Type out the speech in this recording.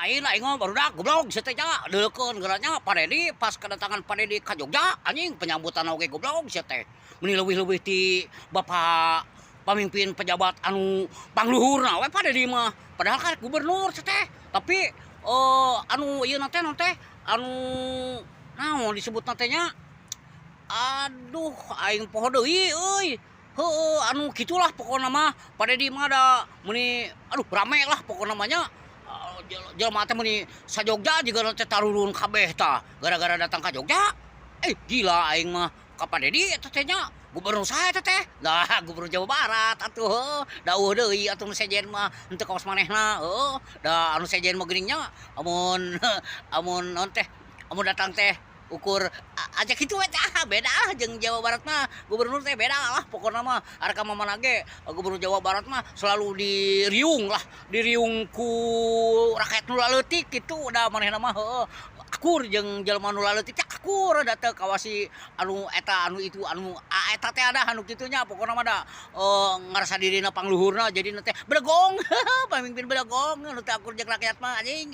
Lain aing mah barudak goblok sia teh nya deuleukeun geura nya Pa Dedi pas kedatangan Pa Dedi ka Jogja anjing penyambutan oge goblok sia teh. Meni leuwih-leuwih ti bapak pamimpin pejabat anu pangluhurna we Pa Dedi mah. Padahal kan gubernur sia teh tapi anu ieu na teh naon teh anu naon disebutna teh nya aduh aing poho deui euy. Heueuh anu kitulah pokona mah Pa Dedi mah da meuni aduh rame lah pokona mah nya jelema teh meuni sa Jogja jigana teh tarurun kabeh tah gara-gara datang ka Jogja eh gila aing mah ka Pa Dedi eta teh nya gubernur saha eta teh nah gubernur Jawa Barat atuh heueuh da eueuh deui atuh nu sejen mah henteu kawas manehna heueuh da anu sejen mah geuning nya amun amun naon teh amun datang teh ukur aja kitu we teh ah beda lah jeung Jawa Barat mah gubernur teh beda lah pokona mah arek ka mamana ge gubernur Jawa Barat mah selalu diriung lah diriung ku rakyat nu laleutik kitu da manehna mah heueuh akur jeung jelema nu laleutik teh akur da teu kawasi anu eta anu itu anu eta teh ada anu kitu nya pokona mah da ngarasa dirina pangluhurna jadina teh bedegong pamimpin bedegong anu teu akur jeung rakyat mah anjing.